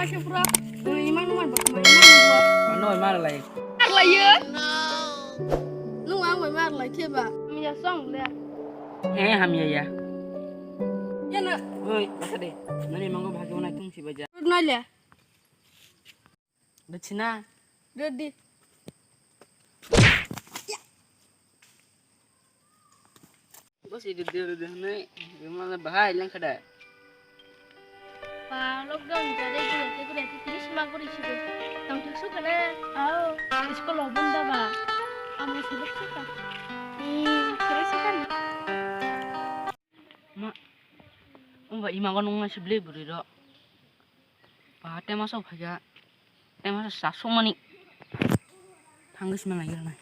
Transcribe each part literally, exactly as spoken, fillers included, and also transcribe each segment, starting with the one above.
Kaisa pura, eh, imang nung bai bwtharma, imang nung bai. Ano bai mar lai. Mar lai yo? Nung ang bai mar lai khe ba? Hamya song le. Eh, hamya ya. Ya na. Oi, basa de. Nani mango bhagi wanai tung si baja. Rut nai le. Dachina. Rut di. Bos idu dia udah naik, gimana bahai lang kada. Pa lockdown jadi gula te gula te tiris ma guri sidu. Tang thik su kana? Au, school lo bunda ba. Amo sibuk su ka. Hmm, terus kan. Ma, umba ima gonung ngai sibli buri ro. Pa tema so phaga. Tema so sasuk mani. Thangis mana yel nai.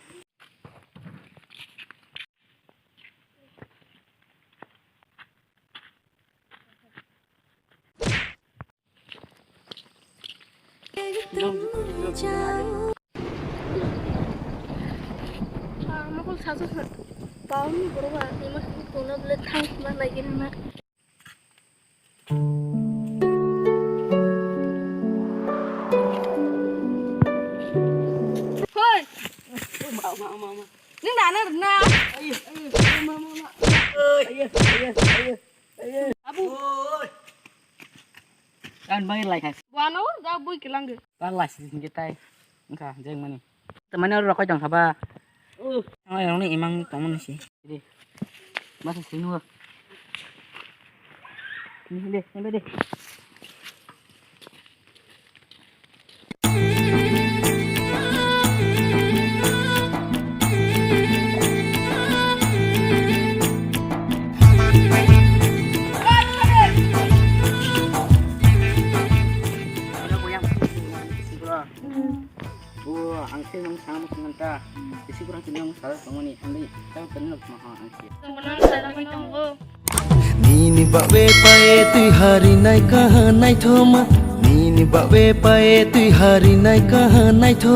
Mokol sasu pauni borok ba ima tongna bole thang ma nai gina na. Hoi. Ma, ma, ma, ma. Nini nana rwna. Ayo, ayo, ayo, ma, ma, ma. Ayo, ayo, ayo, ayo. Abu. Oi. Kan bai lai khai. Buano da bui kilang ge. Ta lai si hingke tai. Engkha jeng mani. Temani oro rokoi tong khaba. Uh. Ang yang ni imang tong mani si. Di. Masa sinu. Ni de, ni de. Bo ang se nang sama nang ta. Isi kurang sini ang salah tongoni. Ang ni tahu kenal sama ang se. Tongoni salah tongo. Nini babe pae tui hari nai kaha nai thoma. Nini babe pae tui hari nai kaha nai thoma.